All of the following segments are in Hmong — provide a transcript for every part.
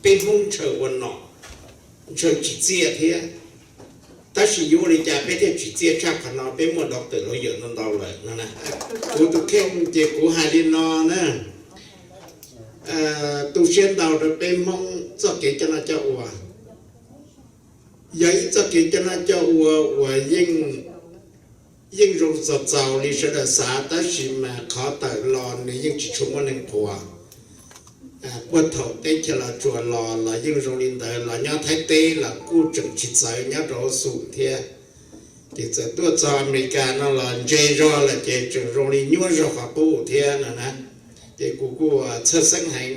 peb Hmoob ntshaw ua nom, ntshaw tsim txiaj thiab. Tab sis yuav ua li cas peb thiaj tsim txiaj tshaj qhov no? Peb muaj doctor lawyer ntau ntau lawm no na. Kuv tus kheej ces kuv hais li no na, tu siab ntau rau peb Hmoob txoj kev coj noj coj ua. Yog ib txoj kev coj noj coj ua uas yeej zoo txaus txaus li sawv daws xav, tab sis mas qhov tawm los nws yeej tsis tshua muaj neeg qhuas. Puag thaum teb chaws Los Tsuas los los yeej zoo li ntawd, los nyob Thaib teb los kuj tseem tsis txawv nyob rau hauv xum thiab. Ces txawm tuaj txog Amelikas no los ntse zog lawm ces tseem zoo li nyuaj zog qhov qub thiab no na. Ces kuv kuj txhawj xeeb heev.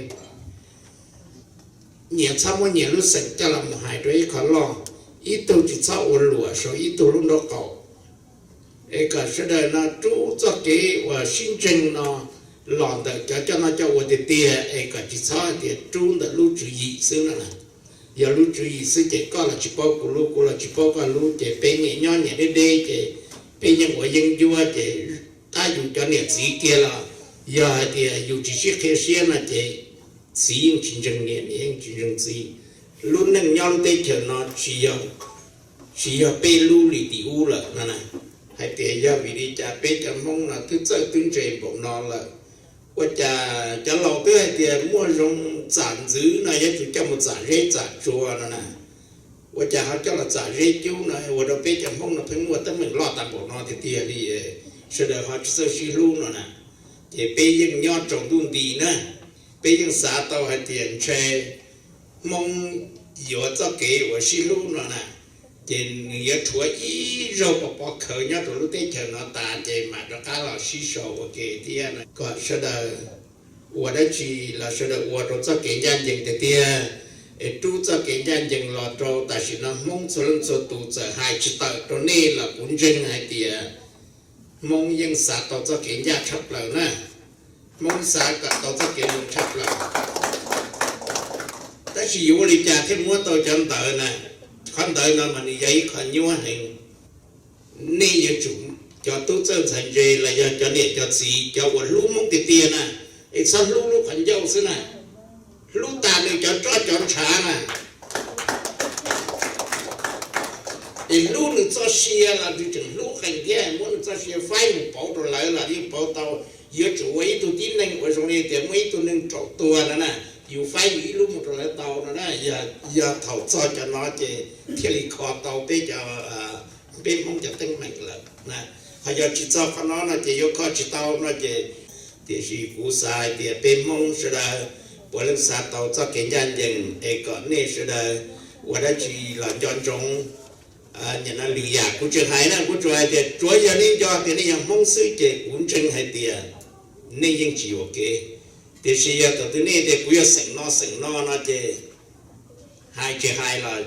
Nyias txhob muab nyias lub xeem coj los mus hais rau ib qho loj, ib tug tsis txhob ua luam saum ib tug lub nraub qaum. Es kom sawv daws no rub txoj kev uas sib ntseeg no los ntawm cov coj noj coj ua tiag tiag, es kom tsis txhob hais tias rub ntawm lub tswv yim xwb no na. Yog lub tswv yim xwb ces koj los tsis paub kuv lub, kuv los tsis paub koj lub, ces peb nyias nyob nyias deb deb ces peb yeej ua yeeb ncuab ces tab yus cov niam txiv kiag los yog hais tias yus tsis sib qhia siab no ces txiv yeej tsis ntseeg niam, niam yeej tsis ntseeg txiv. Lub neej nyob lub teb chaws no tsis yog peb lub li tim ub lawm no na. Hais tias yog vim li cas peb cov Hmoob no twb txawj twb ntse npaum no lawm, ua cas cov laus twb hais tias muaj zoo txam ntxwv no yuav tsum coj mus txam zeb txam tsua no na, ua cas ho coj los txam zeb cub no ua rau peb cov Hmoob no pheej muaj teeb meem loj tag npaum no tiag tiag li, sawv daws ho tsis txawj sib hlub no na. Ces peb yeej nyob tsaus ntuj nti na, peb yeej xav tau hais tias ntshe Hmoob yuav txoj kev uas sib hlub no na, ces nws yuav rhuav ib zaug pov pov khawv nyob rau lub teb chaws no tas ces mam rov qab los sib sau ua ke thiab no. Kom sawv daws ua dab tsi los sawv daws ua rau txoj kev ncaj ncees tiag tiag, es rub txoj kev ncaj ncees los rau tam sim no Hmoob txhua leej txhua tus txawm hais tsis tawm rau nej los kuv ntseeg hais tias Hmoob yeej xav tau txoj kev ncaj tshaj plaws na. Hmoob xav kom tau txoj kev zoo tshaj plaws. Tab sis yuav ua li cas thiaj muab tau cov ntawv na? Qhov ntawv no mas nws yog ib qho nyuaj heev. Nej yuav tsum, cov tub txawj ntxhais ntse los yog cov niam cov txiv, cov uas hlub Hmoob tiag tiag na, es txhob hlub lub qhov ncauj xwb na, hlub tas nws cov roj cov ntshav na. Es hlub nws txoj sia los nws tseem hlub qees thiab, muab nws txoj sia faib mus pauv rau lawv los yeej pauv tau. Yuav tsum ua ib tug tib neeg uas zoo li tias muaj ib tug neeg raum tuag no na, yus faib yus ib lub mus rau lawv tau no na. Yog thaum txog cov no ces thiaj li kho tau peb cov, peb Hmoob cov teeb meem lawm. Ho yog tsis txog qhov no no ces yuav kho tsis tau no ces, tiam sis kuv xav hais tias peb Hmoob sawv daws puav leej xav tau txoj kev ncaj ncees es kom nej sawv daws ua dab tsi los nco ntsoov. Nim no lwm yam kuv tsis hais na, kuv tsuas hais tias tsuav yog nej nco tias nej yog Hmoob xwb ces kuv ntseeg hais tias nej yeej tsis yuam kev. Tiam sis yog thaum twg nej tias kuv yog xeem no xeem no no ces hais tsis hais los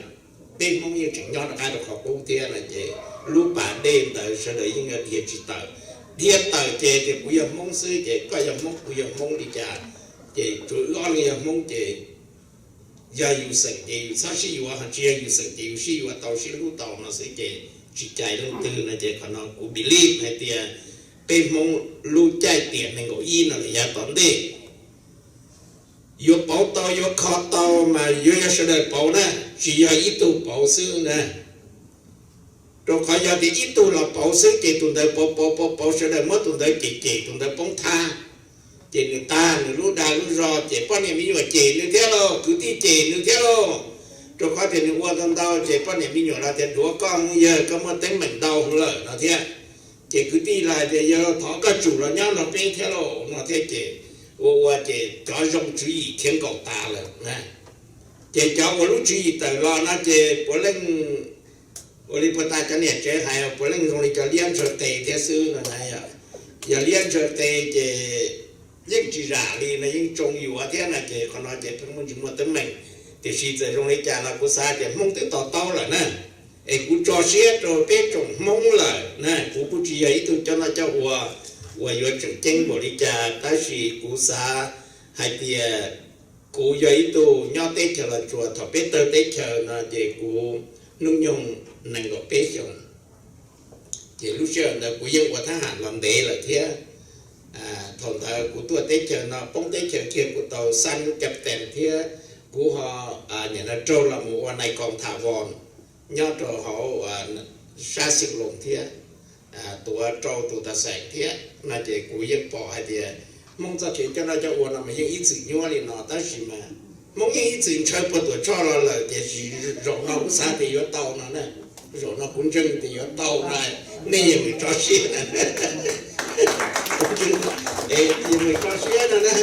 peb Hmoob yeej tseem nyob rov qab rau qhov qub thiab no ces lub pas dej ntawd sawv daws yeej yuav dhia tsis tawm. Dhia tawm ces tias kuv yog Hmoob xwb ces koj yog Hmoob kuv yog Hmoob li cas, ces tsuas wb ob leeg yog Hmoob ces yog yus xeem ces yus txhob sib yuav, ho tsis yog yus xeem ces yus sib yuav tau sib hlub tau no xwb ces tsis cais leej twg no ces qhov no kuv believe hais tias peb Hmoob lub caij tiam nees nkaum ib no los yav tom ntej yuav pauv tau yuav kho tau mas yuav yog sawv daws pauv na, tsis yog ib tug pauv xwb na. Rau qhov yog tias ib tug los pauv xwb ces tus ntawd pauv pauv pauv pauv sawv daws muab tus ntawd cem cem tus ntawd poob thab, ces nws tag nws lub dag lub zog ces poj niam me nyuam cem nws thiab lauj, kwv tij cem nws thiab lauj. Rau qhov tias nws ua tau ntau ces poj niam me nyuam los tias duav koj yawg, koj muaj teeb meem ntau lawm no thiab. Ces kwv tij los hais tias yawg thov koj tsum los nyob nrog peb thiab lauj no thiab ces ua ua ces cov zoo tswv yim khiav nkaum tas lawm. Ces cov ua lub tswv yim tawm los no ces puav leej ua li puag ta cov niam tsev hais puav leej zoo li cov liab ntshaw qe thiab xwb no na. Yog liab ntshaw qe ces yeej tsis zam li no yeej tsoo yuav thiab no ces qhov no ces pheej muaj ntsis muaj teeb meem. Tiam sis txawm zoo li cas los kuv xav tias Hmoob twb to taub lawm na, es kuv tso siab rau peb tsoom Hmoob lawm na. Kuv kuj tsis yog ib tug coj noj coj ua uas yuav tseem ceeb npaum li cas, tab sis kuv xav hais tias kuv yog ib tug nyob teb chaws Los Tsuas thaum peb tawg teb chaws no ces kuv hnub nyoog nees nkaum peb xyoos. Ces lub sij hawm ntawd kuv yeej ua thab ham los ntev lawm thiab. Thaum ntawd kuv tuaj teb chaws no poob teb chaws kiag kuv tau xab captain thiab Kuv ho nim no raug los mus ua nais koom tham voos nyob rau hauv sab Xeev Loos thiab, tuav rau tus tas xeem thiab no ces kuv yeej pom hais tias Hmoob txoj kev coj noj coj ua no mas yeej ib txwm nyuaj li no, tab sis mas Hmoob yeej ib txwm ntshaw puag Tuam Tshoj los lawm, tiam sis zaum no kuv xav tias yuav tau no na. Zaum no kuv ntseeg tias yuav tau no, nej yuav mus tso siab na. Kuv ntseeg, yuav mus tso siab no na.